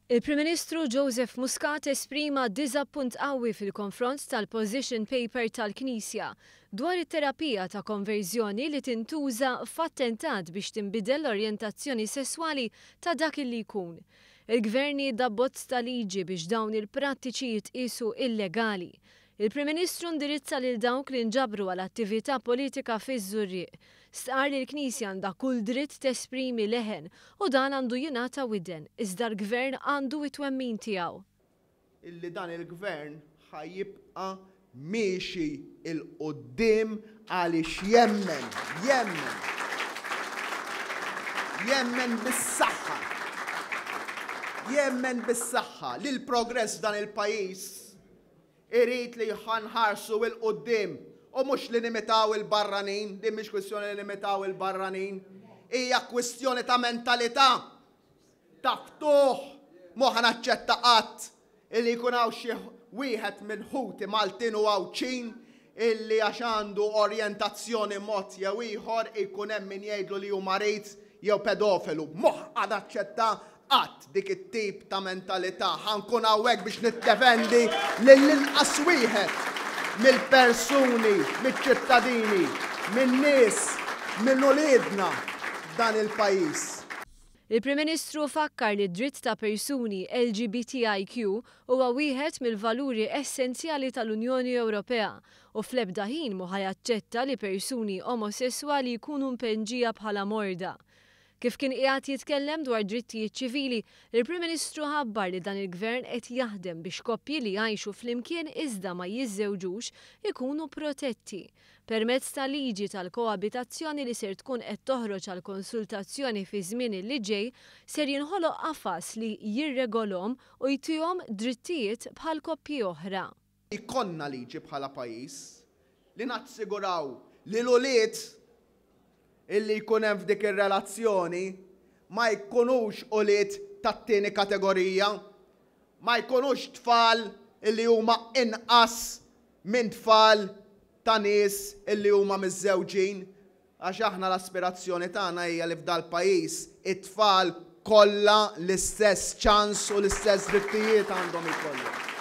Il-Prim Ministru Joseph Muscat esprima diżappunt qawwi fil-konfront tal-position paper tal-Knisja dwar it-terapija ta' konverżjoni li tintuża f'attentat biex tinbidel l-orjentazzjoni sesswali ta' dak li jkun. Il-Gvern nieda abbozz ta' liġi biex dawn il-prattiċi jitqiesu illegali. Il-Prim Ministru ndirizza lil dawk li nġabru għal attività politika fiż-Żurrieq. Stqarr li l-Knisja għandha kull dritt tesprimi leħen u dan għandu jingħata widen, iżda l-Gvern għandu t-twemmin tiegħu. Illi dan il-Gvern ħa jibqa' miexi 'l quddiem għaliex jemmen, jemmen, jemmen bis-saħħa, jemmen bis-saħħa li l-progress f'dan il-pajjiż Irid li nħarsu 'l quddiem u mhux li nimitaw il-barranin, din mhix kwistjoni li nimitaw il-barranin, hija kwistjoni ta' mentalità, ta' ftuħ. Mhu ħa naċċetta qatt illi jkun hawn xi wieħed minn ħuti Maltin u Għawdxin illi għax għandu orjentazzjoni mod jew ieħor ikun hemm min jgħidlu li hu marid jew pedofilu. Mhu ħa naċċetta qatt dik it-tip ta' mentalità. Ħa nkun hawnhekk biex niddefendi lill-inqas wieħed mill-persuni, miċ-ċittadini, min-nies, minn uliedna f'dan il-pajjiż. Il-Prim Ministru fakkar li d-dritt ta' persuni LGBTIQ huwa wieħed mill-valuri essenzjali tal-Unjoni Ewropea u fl-ebda ħin mhu ħa jaċċetta li persuni omosesswali jkunu mpenġija bħala morda. Kif kien qiegħed jitkellem dwar drittijiet ċivili, il-Prim Ministru ħabbar li dan il-Gvern qed jaħdem biex koppji li jgħixu flimkien iżda ma jiżżewġux ikunu protetti. Permezz ta' liġi tal-koabitazzjoni li ser tkun qed toħroġ għal konsultazzjoni fiż-żmien li ġej, ser jinħoloq qafas li jirregolhom u jtihom drittijiet bħal koppji oħra. Ikollna liġi bħala pajjiż li nassiguraw li l-ulied illi jkun hemm f'dik ir-relazzjoni ma jkunux ulied tat-tieni kategorija, ma jkunux tfal illi huma inqas minn tfal ta' nies illi huma miżżewġin, għax aħna l-aspirazzjoni tagħna hija li f'dal-pajjiż it-tfal kollha l-istess ċans u l-istess drittijiet għandhom ikollhom.